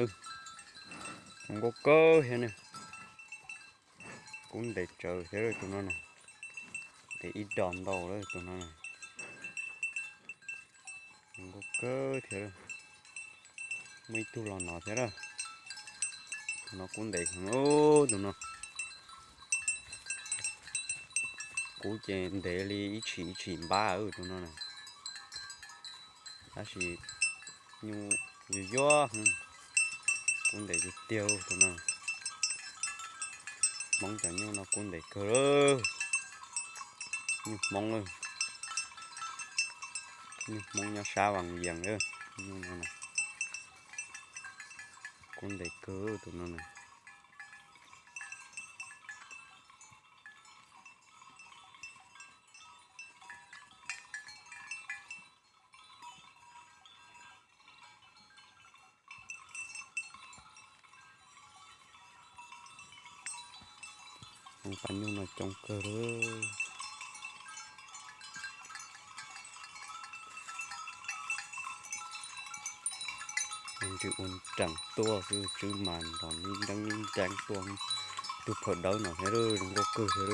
Zoo nkauj kawg thiab ne. Kub ntev tsawv thiab tus no na. Ntev ib dos ntau lawm tus no na. Zoo nkauj kawg thiab. Muaj ib tug los no thiab lawm. Tus no kub ntev heev tus no. Kub ces ntev li ib tshim ib tshim npab tus no na. Tab sis nyuj yuag yuag, kub ntev tiag tiag tus no. Hmoob cov nyuj no kub ntev kawg. Nyuj Hmoob, nyuj Hmoob nyob sab Vaj Yees, nyuj no na. Kub ntev kawg tus no na. Pab nyuj no coob kawg li. Ua ntsws ua nrees tuaj xwb, tswb mas nrov nreeb nreeb tuaj. Tus phawj dawb no thiab, zoo nkauj kawg thiab.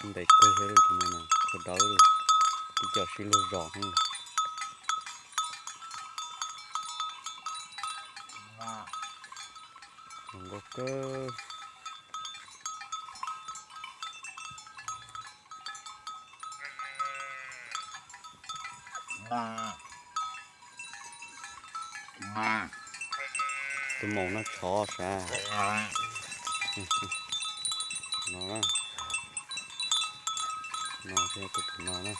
Ntev kawg thiab tus no na, phawj dawb, tib co sib luag zos. Zoo nkauj kawg. Tus maum no tshov sav. No, no thiab tus no na.